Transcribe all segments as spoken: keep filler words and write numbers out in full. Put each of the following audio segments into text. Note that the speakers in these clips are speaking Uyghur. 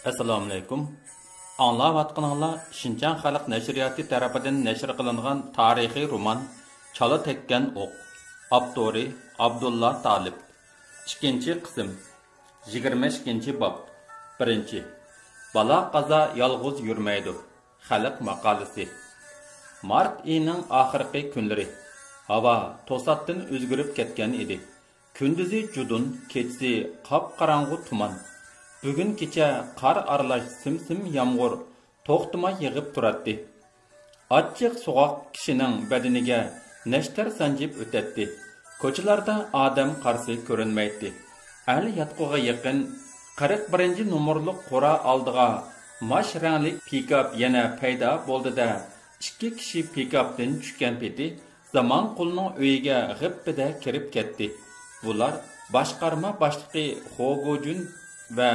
ئەسسالامۇئەلەيكۇم. ئاڭلاۋاتقىنىڭلار شىنجاڭ خەلق نەشرىياتى تەرىپىدىن نەشر قىلىنغان تارىخىي رومان چالا تەگكەن ئوق. ئاپتورى ئابدۇللا تالىپ. ئىككىنچى قىسىم. يىگىرمە ئىككىنچى باب. بىرىنچى. بالا قازا يالغۇز يۈرمەيدۇ. خەلق ماقالىسى. مارت ئېيىنىڭ ئاخىرقى كۈنلىرى. ھاۋا توساتتىن ئۆزگىرىپ كەتكەن ئىدى. كۈندۈزى جۇدۇن، كېچىسى قاپقاراڭغۇ تۇمان. بۈگۈن كېچە قار ئارىلاش سىم-سىم يامغۇر توختىماي يېغىپ تۇراتتى. ئاچچىق سوغۇق كىشىنىڭ بەدىنىگە نەشتەر سانجىپ ئۆتەتتى. كوچىلاردا ئادەم قارىسى كۆرۈنمەيتتى. ئەل ياتقۇغا يېقىن قىرىق بىرىنچى نومۇرلۇق قورا ئالدىغا ماش رەڭلىك پىكاپ يەنە پەيدا بولدى-دە، ئىككى كىشى پىكاپتىن چۈشكەن پېتى زامانقۇلنىڭ ئۆيىگە غىپپىدە كىرىپ كەتتى. بۇلار باشقارما باشلىقى خو گوجۈن ۋە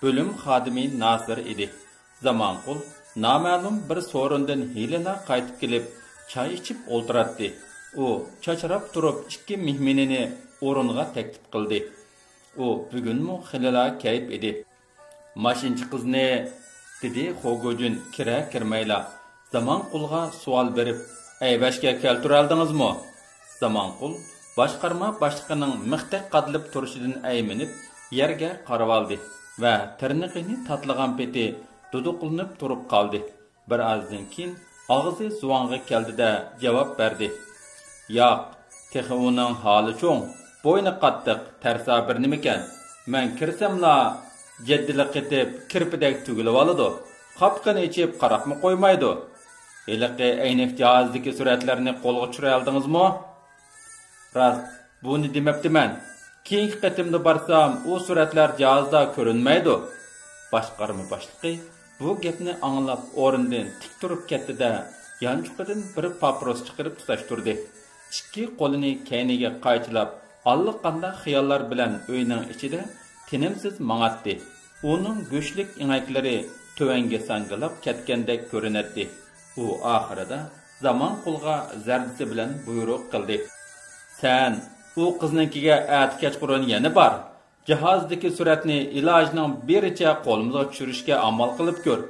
بۆلۈم خادىمى ناسىر ئىدى. زامانقۇل نامەلۇم بىر سورۇندىن ھېلىلا قايتىپ كېلىپ، چاي ئىچىپ ئولتۇراتتى. ئۇ چاچراپ تۇرۇپ ئىككى مېھمىنىنى ئورۇنغا تەكلىپ قىلدى. ئۇ بۈگۈنمۇ خېلىلا كەيپ ئىدى. ماشىنىچى قىزنى، دېدى خوگوجۈن كىرە كىرمەيلا زامانقۇلغا سوئال بېرىپ، ئەيۋەشكە كەلتۈرەلدىڭىزمۇ؟ زامانقۇل باشقارما باشلىقىنىڭ مىختەك قادىلىپ تۇرۇشىدىن ئەيمىنىپ يەرگە قارىۋالدى ۋە تىرنىقىنى تاتلىغان پېتى دۇدۇقلىنىپ تۇرۇپ قالدى. بىر ئازدىن كېيىن ئاغزى زۇۋانغا كەلدى-دە جاۋاب بەردى. ياق، تېخى ئۇنىڭ ھالى چوڭ، بوينى قاتتىق، تەرسا بىر نېمىكەن. مەن كىرسەملا جەددىلىك قېتىپ كىرپىدەك تۈگۈلۈۋالىدۇ. قاپىقىنى ئېچىپ قاراپمۇ قويمايدۇ. ھېلىقى ئەينەك جاھازىدىكى سۈرەتلەرنى قولغا چۈشۈرەلدىڭىزمۇ؟ راست، بۇنى دېمەپتىمەن. كېيىنكى قېتىمدا بارسام، ئۇ سۈرەتلەر جاھازدا كۆرۈنمەيدۇ. باشقارما باشلىقى بۇ گەپنى ئاڭلاپ ئورنىدىن تىك تۇرۇپ كەتتى-دە، يانچۇقىدىن بىر پاپىروس چىقىرىپ تۇتاشتۇردى. ئىككى قولىنى كەينىگە قايچىلاپ، ئاللىقانداق خىياللار بىلەن ئۆينىڭ ئىچىدە تىنىمسىز ماڭاتتى. ئۇنىڭ گۆشلۈك ئېڭەكلىرى تۆۋەنگە ساڭگىلاپ كەتكەندەك كۆرۈنەتتى. ئۇ ئاخىرىدا زامانقۇلغا زەردىسى بىلەن بۇيرۇق قىلدى. سەن، ئۇ قىزنىڭكىگە ئەتە كەچقۇرۇن يەنە بار. جاھازدىكى سۈرەتنى ئىلاجىنىڭ بېرىچە قولىمىزغا چۈشۈرۈشكە ئامال قىلىپ كۆر.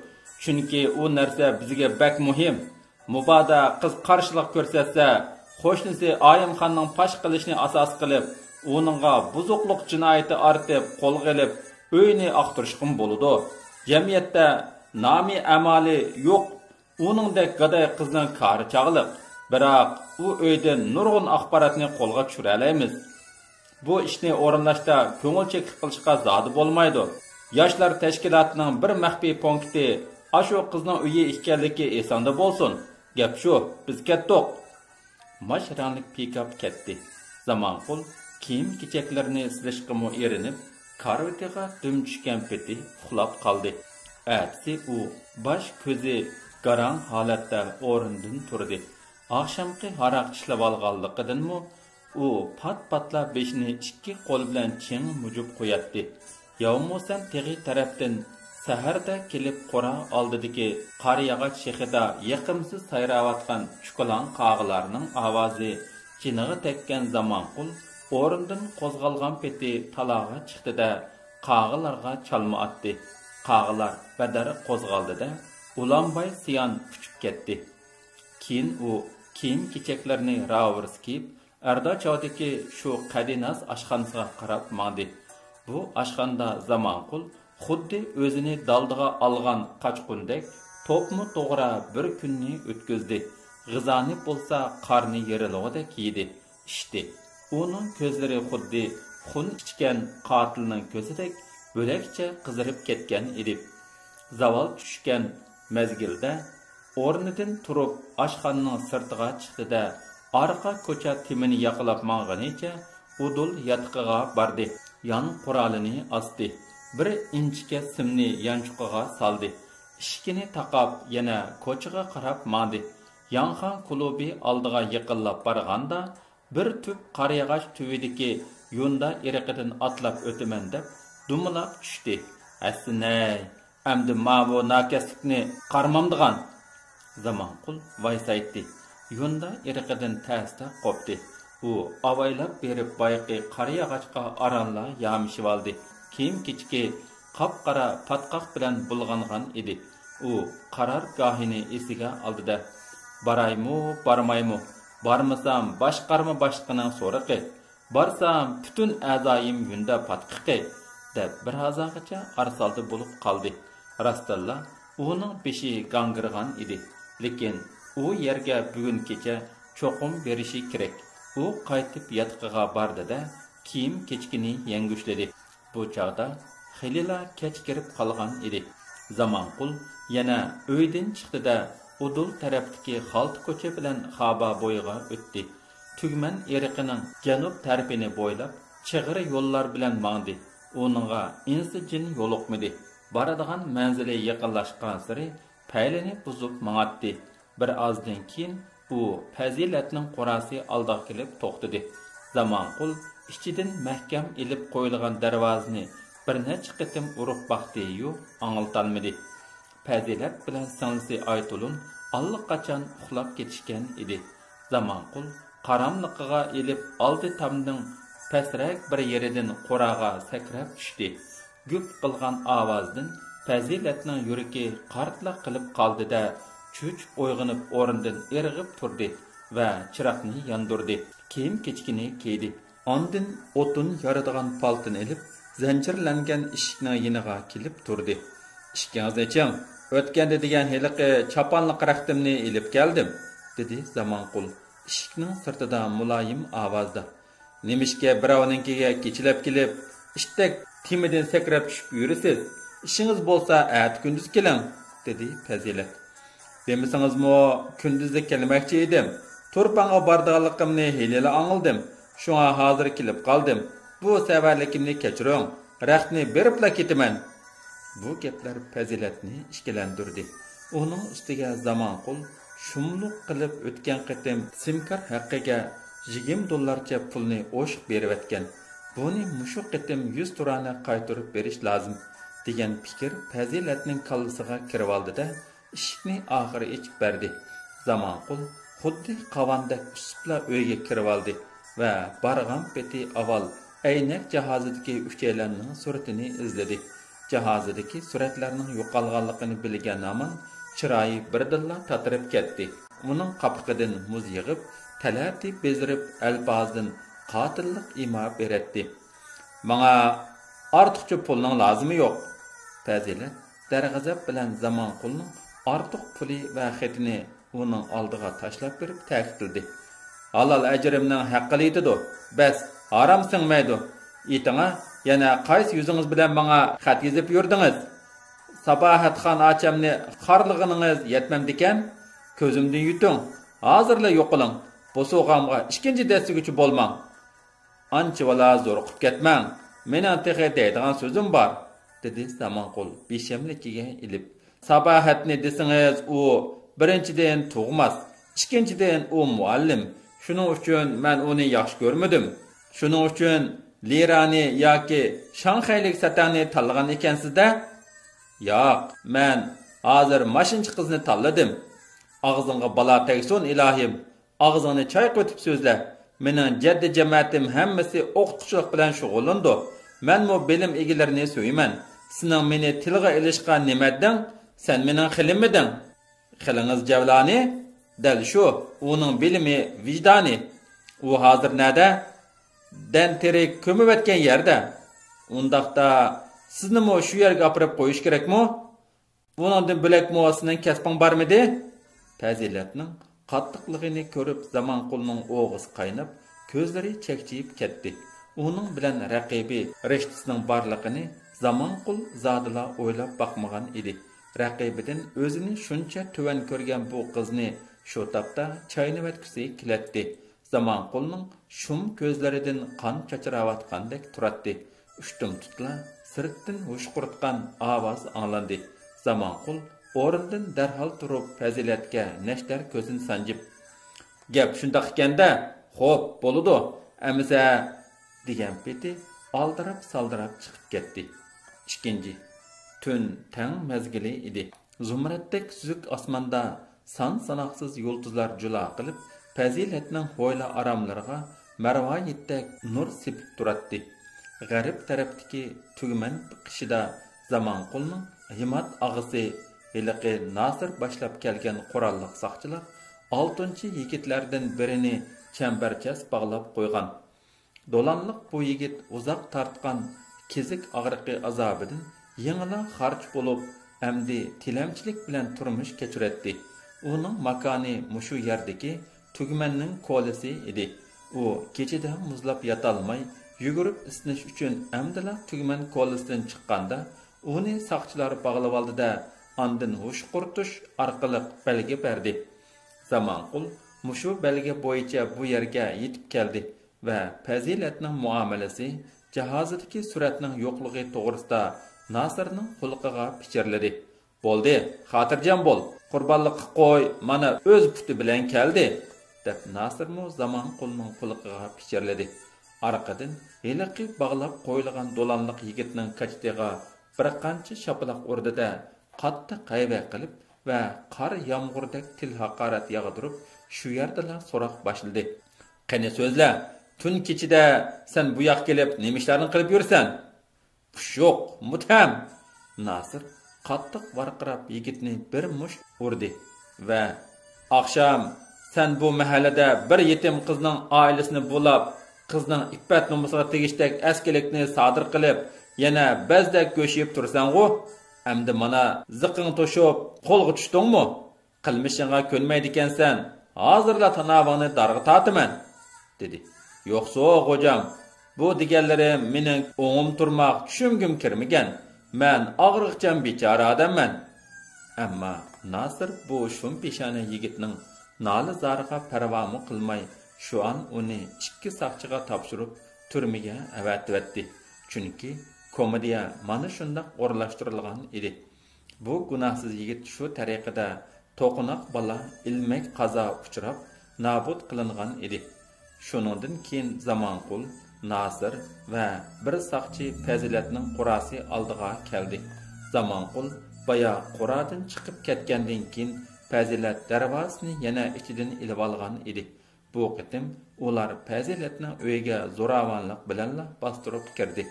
چۈنكى ئۇ نەرسە بىزگە بەك مۇھىم. مۇبادا قىز قارشىلىق كۆرسەتسە، قوشنىسى ئايىمخاننىڭ پاش قىلىشىنى ئاساس قىلىپ، ئۇنىڭغا بۇزۇقلۇق جىنايىتى ئارتىپ قولغا ئېلىپ، ئۆيىنى ئاختۇرۇشقىمۇ بولىدۇ. جەمئىيەتتە نامى ئەمالى يوق ئۇنىڭدەك گاداي قىزنىڭ كارى چاغلىق. بىراق، ئۇ ئۆيدىن نۇرغۇن ئاخباراتنى قولغا چۈشۈرەلەيمىز. بۇ ئىشنى ئورۇنلاشتا كۆڭۈل چېكىلىك قىلىشقا زادى بولمايدۇ. ياشلار تەشكىلاتىنىڭ بىر مەخپىي پونكىتى ئاشۇ قىزنىڭ ئۆيى ئىكەنلىكى ئېسىڭدە بولسۇن. گەپ شۇ، بىز كەتتۇق. ماش رەڭلىك پىكاپ كەتتى. زامانقۇل كىيىم-كېچەكلىرىنى سېلىشقىمۇ ئېرىنىپ، كارىۋىتىغا دۈم چۈشكەن پېتى ئۇخلاپ قالدى. ئەتىسى ئۇ باش كۆزى گاراڭ ھالەتتە ئورنىدىن تۇردى. ئاخشامقى ھاراق ئىشلىۋالغانلىقىدىنمۇ ئۇ پات-پاتلا بېشىنى ئىككى قولى بىلەن چىڭ مۇجۇپ قوياتتى. ياۋمۇسەن تېغى تەرەپتىن سەھەردە كېلىپ قورا ئالدىدىكى قار ياغاچ شېخىدا يېقىمسىز سايراۋاتقان چۇكىلاڭ قاغىلارنىڭ ئاۋازى جېنىغا تەگكەن زامانقۇل ئورنىدىن قوزغالغان پېتى تالاغا چىقتى-دە، قاغىلارغا چالما ئاتتى. قاغىلار بەدەر قوزغالدى-دە، ئۇلانباي سىيان ئۇچۇپ كەتتى. كېيىن ئۇ كىيىم-كېچەكلىرىنى راۋۇرۇس كىيىپ، ئەرداچاۋدىكى شۇ قەدىناس ئاشخانىسىغا قاراپ ماڭدى. بۇ ئاشخانىدا زامانقۇل خۇددى ئۆزىنى دالدىغا ئالغان قاچقۇندەك توپمۇ توغرا بىر كۈننى ئۆتكۈزدى. غىزانى بولسا قارنى يېرىلغۇدەك يېدى، ئىچتى. ئۇنىڭ كۆزلىرى خۇددى خۇن ئىچكەن قاتىلنىڭ كۆزىدەك بۆلەكچە قىزىرىپ كەتكەن ئىدى. زاۋال چۈشكەن مەزگىلدە ئورنىدىن تۇرۇپ، ئاشخانىنىڭ سىرتىغا چىقتى-دە، ئارقا كوچا تېمىنى ياقىلاپ ماڭغىنىچە ئۇدۇل ياتىقىغا باردى. يان قورالىنى ئاستى. بىر ئىنچىكە سىمنى يانچۇقىغا سالدى. ئىشىكىنى تاقاپ، يەنە كوچىغا قاراپ ماڭدى. ياڭخان كۇلۇبى ئالدىغا يېقىنلاپ بارغاندا، بىر تۈپ قارىياغاچ تۈۋىدىكى يوندا ئېرىقىدىن ئاتلاپ ئۆتىمەن دەپ دومىلاپ چۈشتى. ھەسسىنەي، ئەمدى ماۋۇ ناكەسلىكنى قارىمامدىغان! زامانقۇل ۋايسايتتى. يوندا ئېرىقىدىن تەستە قوپتى. ئۇ ئاۋايلاپ بېرىپ بايىقى قارىياغاچقا ئارانلا يامىشىۋالدى. كىيىم-كېچىكى قاپقارا پاتقاق بىلەن بۇلغانغان ئىدى. ئۇ قارارگاھىنى ئېسىگە ئالدى-دە، «بارايمۇ، بارمايمۇ؟ بارمىسام، باشقارما باشلىقىنىڭ سورىقى، بارسام، پۈتۈن ئەزايىم يۈندە پاتقىقى» دەپ، بىر ھازاغىچە ئارىسالدى بولۇپ قالدى. راستتىنلا، ئۇنىڭ بېشى گاڭگىرىغان ئىدى. لېكىن ئۇ يەرگە بۈگۈن كېچە چوقۇم بېرىشى كېرەك. ئۇ قايتىپ ياتىقىغا باردى-دە، كىيىم-كېچىكىنى يەڭگۈشلىدى. بۇ چاغدا خېلىلا كەچ كىرىپ قالغان ئىدى. زامانقۇل يەنە ئۆيدىن چىقتى-دە، ئۇدۇل تەرەپتىكى خالتا كوچا بىلەن خابا بويىغا ئۆتتى. تۈگمەن ئېرىقىنىڭ جەنۇب تەرىپىنى بويلاپ، چىغىر يوللار بىلەن ماڭدى. ئۇنىڭغا ئىنسى جىن يولۇقمىدى. بارىدىغان مەنزىلى يېقىنلاشقانسېرى پەيلىنى بۇزۇپ ماڭاتتى. بىر ئازدىن كېيىن ئۇ پەزىلەتنىڭ قوراسى ئالدىغا كېلىپ توختىدى. زامانقۇل ئىچىدىن مەھكەم ئېلىپ قويۇلغان دەرۋازىنى بىر نەچچە قېتىم ئۇرۇپ باقتى-يۇ، ئاڭلىتالمىدى. پەزىلەت بىلەن سىڭلىسى ئايتۇلۇن ئاللىقاچان ئۇخلاپ كېتىشكەن ئىدى. زامانقۇل قاراملىقىغا ئېلىپ ئالدى تامنىڭ پەسرەك بىر يېرىدىن قوراغا سەكرەپ چۈشتى. گۈپ قىلغان ئاۋازدىن پەزىلەتنىڭ يۈرىكى قارتلا قىلىپ قالدى-دە، چۆچۈپ ئويغىنىپ ئورنىدىن ئىرغىپ تۇردى ۋە چىراغنى ياندۇردى. كىيىم-كېچىكىنى كىيدى. ئاندىن ئوتۇن يارىدىغان پالتىنى ئېلىپ، زەنجىرلەنگەن ئىشىكنىڭ يېنىغا كېلىپ تۇردى. «ئىشىكىڭىزنى ئېچىڭ، ئۆتكەندە دېگەن ھېلىقى چاپانلىق رەختىمنى ئېلىپ كەلدىم» دېدى زامانقۇل ئىشىكنىڭ سىرتىدا مۇلايىم ئاۋازدا. «نېمىشقا بىراۋنىڭكىگە كېچىلەپ كېلىپ، ئىشتەك تېمىدىن سەكرەپ چۈشۈپ يۈرىسىز؟ ئىشىڭىز بولسا ئەتە كۈندۈز كېلىڭ» دېدى پەزىلەت. «دېمىسىڭىزمۇ كۈندۈزلا كەلمەكچى ئىدىم. تۇرپانغا بارىدىغانلىقىمنى ھېلىلا ئاڭلىدىم. شۇڭا ھازىر كېلىپ قالدىم. بۇ سەۋەنلىكىمنى كەچۈرۈڭ. رەختنى بېرىپلا كېتىمەن.» بۇ گەپلەر پەزىلەتنى ئىككىلەندۈردى. ئۇنىڭ ئۈستىگە زامانقۇل شۇملۇق قىلىپ ئۆتكەن قېتىم سىمكار ھەققىگە يىگىرمە دوللارچە پۇلنى ئوشۇق بېرىۋەتكەن. بۇنى مۇشۇ قېتىم يۈزتۇرانە قايتۇرۇپ بېرىش لازىم، دېگەن پىكىر پەزىلەتنىڭ كاللىسىغا كىرىۋالدى-دە، ئىشىكنى ئاخىرى ئېچىپ بەردى. زامانقۇل خۇددى قاۋاندەك ئۇسسۇپلا ئۆيگە كىرىۋالدى ۋە بارغان پېتى ئاۋۋال ئەينەك جاھازىدىكى ئۈچەيلەننىڭ سۈرىتىنى ئىزدىدى. جاھازىدىكى سۈرەتلەرنىڭ يوقالغانلىقىنى بىلگەن ھامان چىرايى بىردىنلا تاتىرىپ كەتتى. ئۇنىڭ قاپىقىدىن مۇز يېغىپ، تەلەتى بېزىرىپ، ئەلپازىدىن قاتىللىق ئىما بېرەتتى. «ماڭا ئارتۇقچە پۇلنىڭ لازىمى يوق.» پەزىلەت دەرغەزەپ بىلەن زامانقۇلنىڭ ئارتۇق پۇلى ۋە خېتىنى ئۇنىڭ ئالدىغا تاشلاپ بېرىپ تەكىتلىدى. «ھالال ئەجرىمنىڭ ھەققىلا يېتىدۇ. بەس، ھارام سىڭمەيدۇ. ئېيتىڭا، يەنە قايسى يۈزىڭىز بىلەن ماڭا خەت يېزىپ يۈردىڭىز؟ ساباھەتخان ئاچامنى خارلىغىنىڭىز يەتمەمدىكەن؟ كۆزۈمدىن يۈتۈڭ. ھازىرلا يوقىلىڭ. بوسۇغامغا ئىككىنچى دەسسىگۈچى بولماڭ. ئانچىۋالا زورۇقۇپ كەتمەڭ. مېنىڭ تېخى دەيدىغان سۆزۈم بار»، دېدى زامانقۇل بىشەملىكىگە ئېلىپ. «ساباھەتنى دېسىڭىز، ئۇ، بىرىنچىدىن، تۇغماس، ئىككىنچىدىن، ئۇ مۇئەللىم. شۇنىڭ ئۈچۈن مەن ئۇنى ياخشى كۆرمىدىم. شۇنىڭ ئۈچۈن لىرانى ياكى شاڭخەيلىك سەتەڭنى تاللىغان ئىكەنسىز-دە؟» «ياق، مەن ھازىر ماشىنىچى قىزنى تاللىدىم.» «ئاغزىڭغا بالا تەگسۇن، ئىلاھىم! ئاغزىڭنى چايقىۋېتىپ سۆزلە. مېنىڭ جەددىي جەمەتىم ھەممىسى ئوقۇتقۇچىلىق بىلەن شۇغۇللىنىدۇ. مەنمۇ بىلىم ئىگىلىرىنى سۆيىمەن. سېنىڭ مېنى تىلغا ئېلىشقا نېمە دەڭ؟ سەن مېنىڭ خېلىممىدىڭ؟ خېلىڭىز جەۋلانى؟ دەل شۇ، ئۇنىڭ بىلىمى، ۋىجدانى. ئۇ ھازىر نەدە؟ دەنتېرىك كۆمۈۋەتكەن يەردە. ئۇنداقتا، سىزنىمۇ شۇ يەرگە ئاپىرىپ قويۇش كېرەكمۇ؟ ئۇنىڭدىن بۆلەكمۇ سېنىڭ كەسپىڭ بارمىدى؟ پەزىلەتنىڭ قاتتىقلىقىنى كۆرۈپ، زامانقۇلنىڭ ئوغىسى قايناپ، كۆزلىرى چەكچىيىپ كەتتى. ئۇنىڭ بىلەن رەقىبى رىشتىسىنىڭ بارلىقىنى زامانقۇل زادىلا ئويلاپ باقمىغان ئىدى. رەقىبىدىن ئۆزىنى شۇنچە تۆۋەن كۆرگەن بۇ قىزنى شۇ تاپتا چاينىۋەتكۈسى كېلەتتى. زامانقۇلنىڭ شۇم كۆزلىرىدىن قان چاچراۋاتقاندەك تۇراتتى. ئۇشتۇمتۇتلا سىرتتىن ھۇشقۇرتقان ئاۋاز ئاڭلاندى. زامانقۇل ئورنىدىن دەرھال تۇرۇپ، پەزىلەتكە نەشتەر كۆزىنى سانجىپ، «گەپ شۇنداق ئىكەن-دە، خوپ، بولىدۇ، ئەمىسە» دېگەن پېتى ئالدىراپ-سالدىراپ چىقىپ كەتتى. ئىككىنچى، تۈن تەڭ مەزگىلى ئىدى. زۇمرەتتەك سۈزۈك ئاسماندا سان-ساناقسىز يۇلتۇزلار جۇلا قىلىپ، پەزىلەتنىڭ ھويلا-ئاراملىرىغا مەرۋايىتتەك نۇر سېپىپ تۇراتتى. غەرب تەرەپتىكى تۈگمەن قېشىدا زامانقۇلنىڭ ھىمات ئاغىسى ھېلىقى ناسىر باشلاپ كەلگەن قوراللىق ساقچىلار ئالتۇنچى يىگىتلەردىن بىرىنى چەمبەرچاس باغلاپ قويغان. دولانلىق بۇ يىگىت ئۇزاق تارتقان كېزىك ئاغرىقى ئازابىدىن يېڭىلا خارج بولۇپ، ئەمدى تىلەمچىلىك بىلەن تۇرمۇش كەچۈرەتتى. ئۇنىڭ ماكانى مۇشۇ يەردىكى تۈگمەننىڭ كولىسى ئىدى. ئۇ كېچىدە مۇزلاپ ياتالماي، يۈگۈرۈپ ئىسسىنىش ئۈچۈن ئەمدىلا تۈگمەن كولىسىدىن چىققاندا، ئۇنى ساقچىلار باغلىۋالدى-دە، ئاندىن ھۇش قۇرۇتۇش ئارقىلىق بەلگە بەردى. زامانقۇل مۇشۇ بەلگە بويىچە بۇ يەرگە يېتىپ كەلدى ۋە پەزىلەتنىڭ مۇئامىلىسى، جاھازىدىكى سۈرەتنىڭ يوقلۇقى توغرىسىدا ناسىرنىڭ قۇلىقىغا پىچىرلىدى. بولدى، خاتىرجەم بول، قۇربانلىققا قوي، مانا ئۆز پۇتى بىلەن كەلدى، دەپ ناسىرمۇ زامانقۇلنىڭ قۇلىقىغا پىچىرلىدى. ئارقىدىن ھېلىقى باغلاپ قويۇلغان دولانلىق يىگىتنىڭ كاچىتىغا بىر قانچە شاپىلاق ئۇردى-دە، قاتتىق ھەيۋە قىلىپ ۋە قار يامغۇردەك تىل ھاقارەت ياغدۇرۇپ، شۇ يەردىلا سوراق باشلىدى. قېنى سۆزلە، تۈن كېچىدە سەن بۇ ياققا كېلىپ نېمە ئىشلارنى قىلىپ يۈرىسەن؟ پۇشۇق، مۇتھەم! ناسىر قاتتىق ۋارقىراپ يىگىتنى بىر مۇشت ئۇردى ۋە ئاخشام سەن بۇ مەھەللىدە بىر يېتىم قىزنىڭ ئائىلىسىنى بۇلاپ، قىزنىڭ ئىپپەت نومۇسىغا تېگىشتەك ئەسكىلىكنى سادىر قىلىپ، يەنە بەزدەك گۆش يەپ تۇرىسەنغۇ؟ ئەمدى مانا زىقىڭ توشۇپ، قولغا چۈشتۈڭمۇ؟ قىلمىشىڭغا كۆنمەيدىكەنسەن، ھازىرلا تاناۋىڭنى دارغا تارتىمەن، دېدى. يوقسۇ، غوجام، بۇ دېگەنلىرىم مېنىڭ ئوڭۇم تۇرماق، چۈشۈمگىمۇ كىرمىگەن. مەن ئاغرىقچان بىچارە ئادەممەن. ئەمما ناسىر بۇ شۇمپېشانە يىگىتنىڭ نالە-زارىغا پەرۋامۇ قىلماي، شۇئان ئۇنى ئىككى ساقچىغا تاپشۇرۇپ، تۈرمىگە ئەۋەتىۋەتتى. چۈنكى كومېدىيە مانا شۇنداق ئورۇنلاشتۇرۇلغان ئىدى. بۇ گۇناھسىز يىگىت شۇ تەرىقىدە توقۇناق بالا ئىلمەك قازا ئۇچراپ، نابۇت قىلىنغان ئىدى. شۇنىڭدىن كېيىن زامانقۇل، ناسىر ۋە بىر ساقچى پەزىلەتنىڭ قوراسى ئالدىغا كەلدى. زامانقۇل بايا قورادىن چىقىپ كەتكەندىن كېيىن، پەزىلەت دەرۋازىسىنى يەنە ئىچىدىن ئېلىۋالغان ئىدى. بۇ قېتىم ئۇلار پەزىلەتنىڭ ئۆيىگە زوراۋانلىق بىلەنلا باستۇرۇپ كىردى.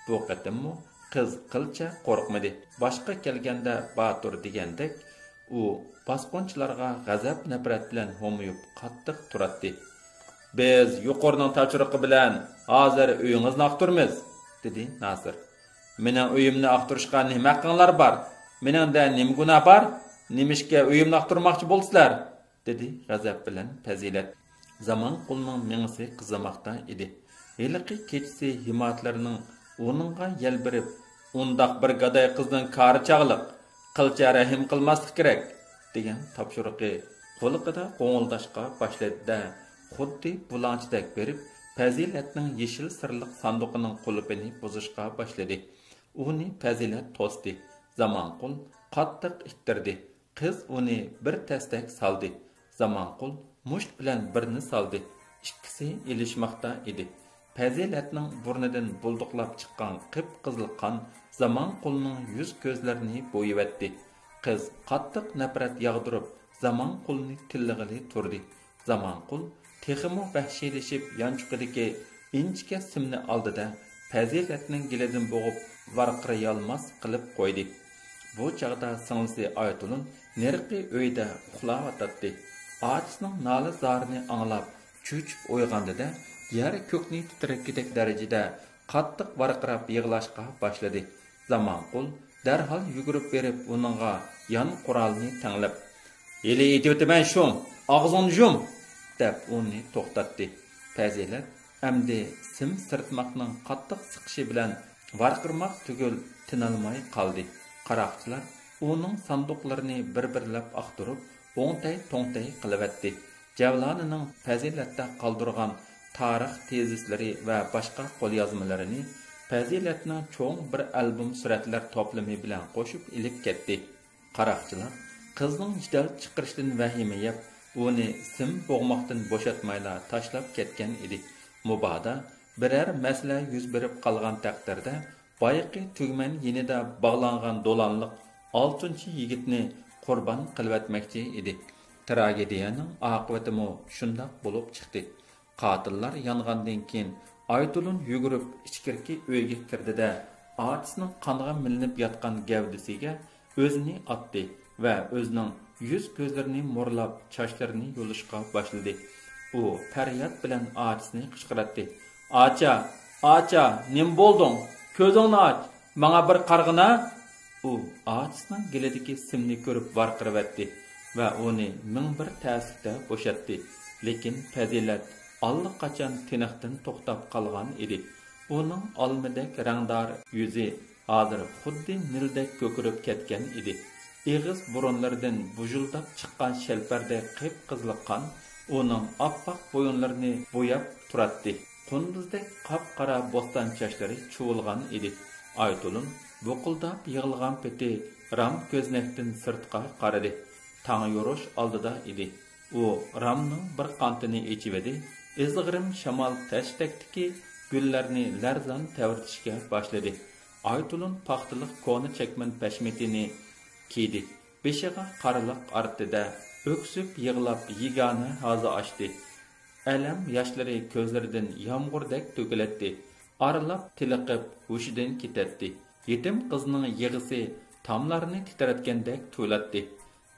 بۇ قېتىممۇ قىز قىلچە قورقمىدى. باشقا كەلگەندە باتۇر دېگەندەك، ئۇ باسقۇنچىلارغا غەزەپ-نەپرەت بىلەن ھومىيىپ قاتتىق تۇراتتى. بىز يۇقىرىنىڭ تاپشۇرۇقى بىلەن ھازىر ئۆيىڭىزنى ئاختۇرىمىز، دېدى ناسىر. مېنىڭ ئۆيۈمنى ئاختۇرۇشقا نېمە ھەققىڭلار بار؟ مېنىڭدە نېمە گۇناھ بار؟ نېمىشقا ئۆيۈمنى ئاختۇرماقچى بولىسىلەر؟ دېدى غەزەپ بىلەن پەزىلەت. زامانقۇلنىڭ مېڭىسى قىزىماقتا ئىدى. ھېلىقى كېچىسى ھىماتلىرىنىڭ ئۇنىڭغا يەل بېرىپ، ئۇنداق بىر گاداي قىزنىڭ كارى چاغلىق، قىلچە رەھىم قىلماسلىق كېرەك، دېگەن تاپشۇرۇقى قۇلىقىدا غوڭۇلداشقا باشلىدى-دە، خۇددى بۇلاڭچىدەك بېرىپ، پەزىلەتنىڭ يېشىل سىرلىق ساندۇقىنىڭ قۇلۇپىنى بۇزۇشقا باشلىدى. ئۇنى پەزىلەت توستى. زامانقۇل قاتتىق ئىتتىردى. قىز ئۇنى بىر تەستەك سالدى. زامانقۇل مۇشت بىلەن بىرنى سالدى. ئىككىسى ئېلىشماقتا ئىدى. پەزىلەتنىڭ بۇرنىدىن بۇلدۇقلاپ چىققان قىپقىزىل قان زامانقۇلنىڭ يۈز-كۆزلىرىنى بويىۋەتتى. قىز قاتتىق نەپرەت ياغدۇرۇپ، زامانقۇلنى تىللىغىلى تۇردى. زامانقۇل تېخىمۇ ۋەھشىيلىشىپ، يانچۇقىدىكى ئىنچىكە سىمنى ئالدى-دە، پەزىلەتنىڭ گېلىدىن بوغۇپ، ۋارقىرىيالماس قىلىپ قويدى. بۇ چاغدا سىڭلىسى ئايتۇلۇن نېرىقى ئۆيدە ئۇخلاۋاتاتتى. ئاچىسىنىڭ نالە-زارىنى ئاڭلاپ، چۆچۈپ ئويغاندى-دە، يەر-كۆكنى تىترەتكۈدەك دەرىجىدە قاتتىق ۋارقىراپ يىغلاشقا باشلىدى. زامانقۇل دەرھال يۈگۈرۈپ بېرىپ ئۇنىڭغا يان قورالىنى تەڭلەپ، ھېلى ئېيتىۋېتىمەن شۇ، ئاغزىڭنى يۇم! دەپ ئۇنى توختاتتى. پەزىلەت ئەمدى سىم سىرتماقنىڭ قاتتىق سىقىشى بىلەن ۋارقىرىماق تۈگۈل تىنالماي قالدى. قاراقچىلار ئۇنىڭ ساندۇقلىرىنى بىر-بىرلەپ ئاختۇرۇپ، ئوڭتەي-توڭتەي قىلىۋەتتى. جەۋلانىنىڭ پەزىلەتتە قالدۇرغان تارىخ تېزىسلىرى ۋە باشقا قوليازمىلىرىنى، پەزىلەتنىڭ چوڭ بىر ئالبوم سۈرەتلەر توپلىمى بىلەن قوشۇپ ئېلىپ كەتتى. قاراقچىلار قىزنىڭ جېدەل چىقىرىشىدىن ۋەھىمە يەپ، ئۇنى سىم بوغماقتىن بوشاتمايلا تاشلاپ كەتكەن ئىدى. مۇبادا بىرەر مەسىلە يۈز بېرىپ قالغان تەقدىردە، بايىقى تۈگمەن يېنىدا باغلانغان دولانلىق ئالتۇنچى يىگىتنى قۇربان قىلىۋەتمەكچى ئىدى. تراگېدىيەنىڭ ئاقىۋىتىمۇ شۇنداق بولۇپ چىقتى. قاتىللار يانغاندىن كېيىن، ئايتۇلۇن يۈگۈرۈپ ئىچكىرىكى ئۆيگە كىردى-دە، ئاچىسىنىڭ قانغا مىلىنىپ ياتقان گەۋدىسىگە ئۆزىنى ئاتتى ۋە ئۆزىنىڭ يۈز-كۆزلىرىنى مورلاپ، چاچلىرىنى يۇلۇشقا باشلىدى. ئۇ پەرياد بىلەن ئاچىسىنى قىچقىراتتى. «ئاچا، ئاچا، نېمە بولدۇڭ؟ كۆزۈڭنى ئاچ، ماڭا بىر قارىغىنا!» ئۇ ئاچىسىنىڭ گېلىدىكى سىمنى كۆرۈپ ۋارقىرىۋەتتى ۋە ئۇنى مىڭ بىر تەسلىكتە بوشاتتى. لېكىن پەزىلەت ئاللىقاچان تىنىقتىن توختاپ قالغان ئىدى. ئۇنىڭ ئالمىدەك رەڭدار يۈزى ھازىر خۇددى نىلدەك كۆكىرىپ كەتكەن ئىدى. ئېغىز بۇرۇنلىرىدىن بۇژۇلداپ چىققان شەلپەردەك قىپقىزىل قان ئۇنىڭ ئاپئاق بويۇنلىرىنى بوياپ تۇراتتى. قۇندۇزدەك قاپقارا بوستان چاچلىرى چۇۋۇلغان ئىدى. ئايتۇلۇن بۇقۇلداپ يىغلىغان پېتى رام كۆزنەكتىن سىرتقا قارىدى. تاڭ يورۇش ئالدىدا ئىدى. ئۇ رامنىڭ بىر قانىتىنى ئېچىۋىدى. ئىزغىرىم شامال تەشتەكتىكى گۈللەرنى لەرزان تەۋرىتىشكە باشلىدى. ئايتۇلۇن پاختىلىق كونا چەكمەن پەشمىتىنى كىيدى. بېشىغا قارىلىق ئارتتى-دە، ئۆكسۈپ يىغلاپ يېگانە ھازا ئاچتى. ئەلەم ياشلىرى كۆزلىرىدىن يامغۇردەك تۆكۈلەتتى. ئارىلاپ تېلىقىپ ھوشىدىن كېتەتتى. يېتىم قىزنىڭ يىغىسى تاملارنى تىترەتكەندەك تۇيۇلاتتى.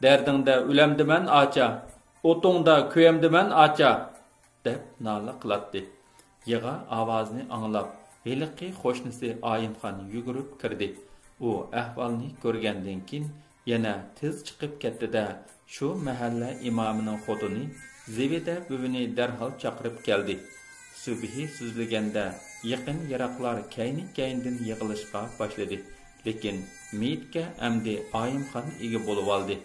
«دەردىڭدە ئۆلەمدىمەن ئاچا، ئوتۇڭدا كۆيەمدىمەن ئاچا!» دەپ نالە قىلاتتى. يىغا ئاۋازىنى ئاڭلاپ، ھېلىقى قوشنىسى ئايىمخان يۈگۈرۈپ كىردى. ئۇ ئەھۋالنى كۆرگەندىن كېيىن يەنە تېز چىقىپ كەتتى-دە، شۇ مەھەللە ئىمامىنىڭ خوتۇنى زىبىدە بۈۋىنى دەرھال چاقىرىپ كەلدى. سۈبھى سۈزۈلگەندە يېقىن-يىراقلار كەينى-كەينىدىن يىغىلىشقا باشلىدى. لېكىن مېيىتكە ئەمدى ئايىمخان ئىگە بولۇۋالدى.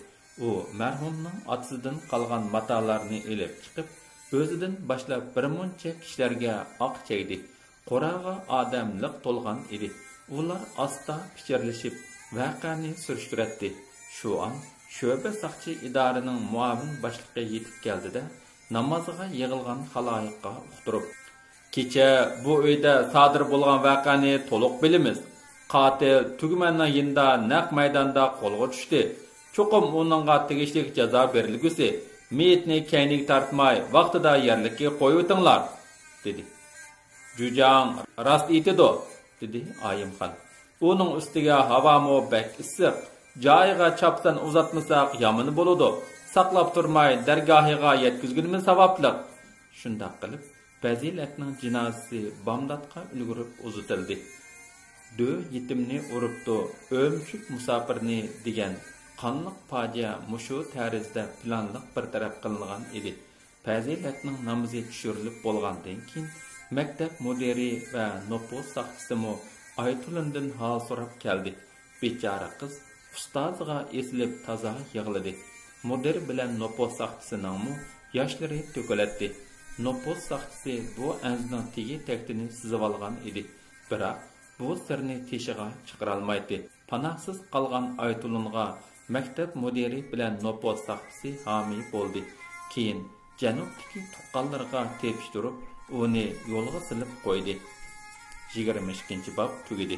ئۇ مەرھۇمنىڭ ئاتىسىدىن قالغان ماتالارنى ئېلىپ چىقىپ، ئۆزىدىن باشلاپ بىر مۇنچە كىشىلەرگە ئاق چەگدى. قوراغا ئادەم لىق تولغان ئىدى. ئۇلار ئاستا پىچىرلىشىپ، ۋەقەنى سۈرۈشتۈرەتتى. شۇ ئان شۆبە ساقچى ئىدارىنىڭ مۇئاۋىن باشلىقى يېتىپ كەلدى-دە، نامازغا يىغىلغان خالايىققا ئۇقتۇرۇپ، «كېچە بۇ ئۆيدە سادىر بولغان ۋەقەنى تولۇق بىلىمىز. قاتىل تۈگمەننىڭ يېنىدا نەق مەيداندا قولغا چۈشتى. چوقۇم ئۇنىڭغا تېگىشلىك جازا بېرىلگۈسى. مېيىتنى كەينىگە تارتماي، ۋاقتىدا يەرلىككە قويۇۋېتىڭلار» دېدى. «جۈجاڭ راست ئېيتىدۇ» دېدى ئايىمخان. «ئۇنىڭ ئۈستىگە ھاۋامۇ بەك ئىسسىق. جايىغا چاپسان ئۇزاتمىساق يامان بولىدۇ. ساقلاپ تۇرماي دەرگاھىغا يەتكۈزگىنىمىز ساۋابلىق.» شۇنداق قىلىپ، پەزىلەتنىڭ جىنازىسى بامداتقا ئۈلگۈرۈپ ئۇزىتىلدى. «دۆ يېتىمنى ئۇرۇپتۇ، ئۆمۈچۈك مۇساپىرنى» دېگەن قانلىق پاجىئە مۇشۇ تەرزدە پىلانلىق بىر تەرەپ قىلىنغان ئىدى. پەزىلەتنىڭ نامىزى چۈشۈرۈلۈپ بولغاندىن كېيىن، مەكتەپ مۇدىرى ۋە نوپۇس ساقچىسىمۇ ئايتۇلۇندىن ھال سوراپ كەلدى. بىچارە قىز ئۇستازىغا ئېسىلىپ تازا يىغلىدى. مۇدىر بىلەن نوپۇس ساقچىسىنىڭمۇ ياشلىرى تۆكۈلەتتى. نوپۇس ساقچىسى بۇ ئەنزىنىڭ تېگى تەكتىنى سىزىۋالغان ئىدى. بىراق بۇ سىرنى تېشىغا چىقىرالمايتتى. پاناھسىز قالغان ئايتۇلۇنغا مەكتەپ مۇدىرى بىلەن نوپۇس ساقچىسى ھامىي بولدى. كېيىن جەنۇبتىكى تۇغقانلىرىغا تېپىشتۇرۇپ، ئۇنى يولغا سېلىپ قويدى. يىگىرمە ئىككىنچى باب تۈگىدى.